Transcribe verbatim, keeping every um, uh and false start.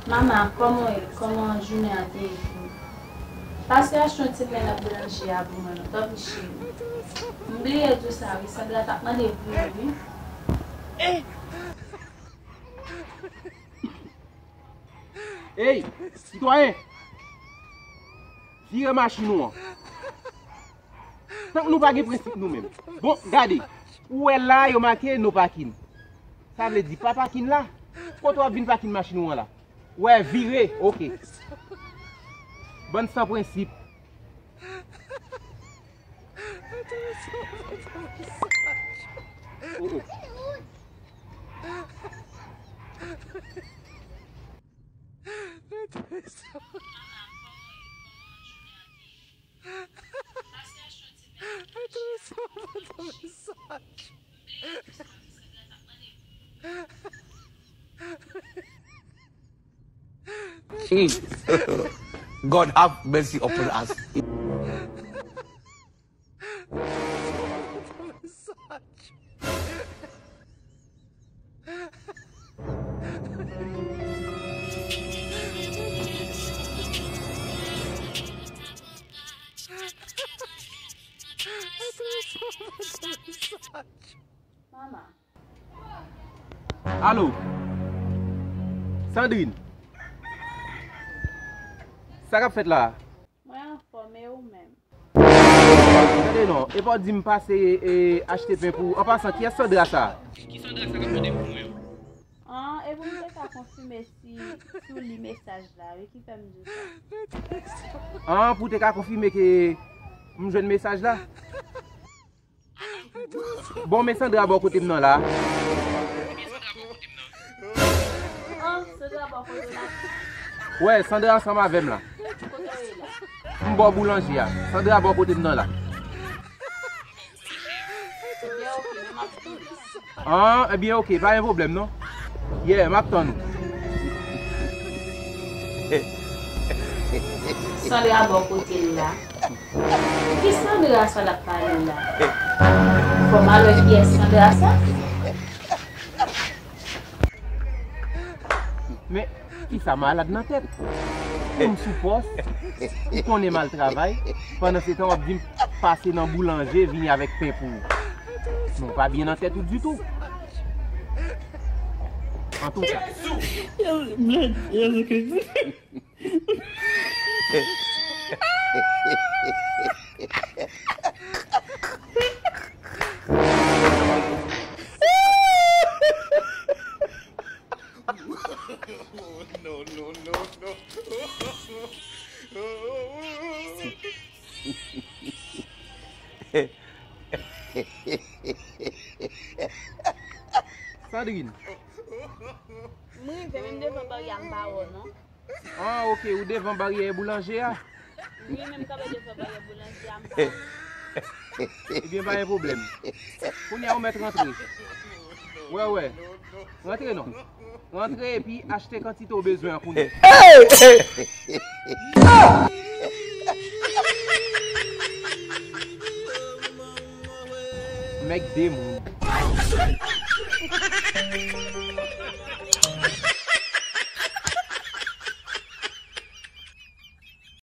Mama, kòman w ye? Kòman jounen an te ye pou ou? Pase achte yon ti pen nan boulanje a pou mwen non, tanpri cheri. M bliye di w sa wi, Sandra t ap mande pou ou wi. Ey, sitwayen! Vire machin ou an. Tank nou pa gen prensip nou menm. Bon, gade. Ou wè la yo make no parking. Sa vle di pa parking la. Kote w ap vin parking machin ou an la? Ou wè vire, oke. Bann san prensip. Oh, oh. Mm. God have mercy upon us. Mama. Alo. Sandrine. Sa k ap fèt la? Mwen anfòm, e ou menm? Tande non, epa w di m pase e, achte pen pou ou. An pasan, kiyès Sandra sa? Ki Sandra sa k ap mande pou mwen? An, e pou m te ka konfime si, si w li mesaj la, wi, ki fè m di w sa. An, pou w te ka konfime ke m jwenn mesaj la? Bon, men Sandra bò kote m nan la. An, Sandra bò kote w la. Wè, Sandra ansanm avè m la. Kote w ye la? M bò boulanje a. Sandra bò kote m nan la. Ebyen, oke, men m ap tann ou. An, ebyen, oke, pa gen pwoblèm non. Yeah, m ap tann ou. Sandra bò kote l la. Ki Sandra sa l ap pale la? Fò m al wè kiyès Sandra sa. Men, kisa malad nan tèt? Ou m sou pòs, ou konnen m al travay, pandan se tan w ap di m pase nan boulanje vini avèk pen pou ou. Men w pa byen nan tèt ou ditou. Antouka. Yo, Jezi Kris. No, no, no, no. Sandrine. M rive menm devan baryè a, m pa wè w non. Ah, oke, ou devan baryè boulanje a? Wi, menm kanpe devan baryè boulanje a, m pa wè w. Ebyen, pa gen pwoblèm. Kounye a ou mèt rantre. Wè, wè. Rantre non. Rantre epi achte kantite w bezwen an kounye a. Nèg demoun.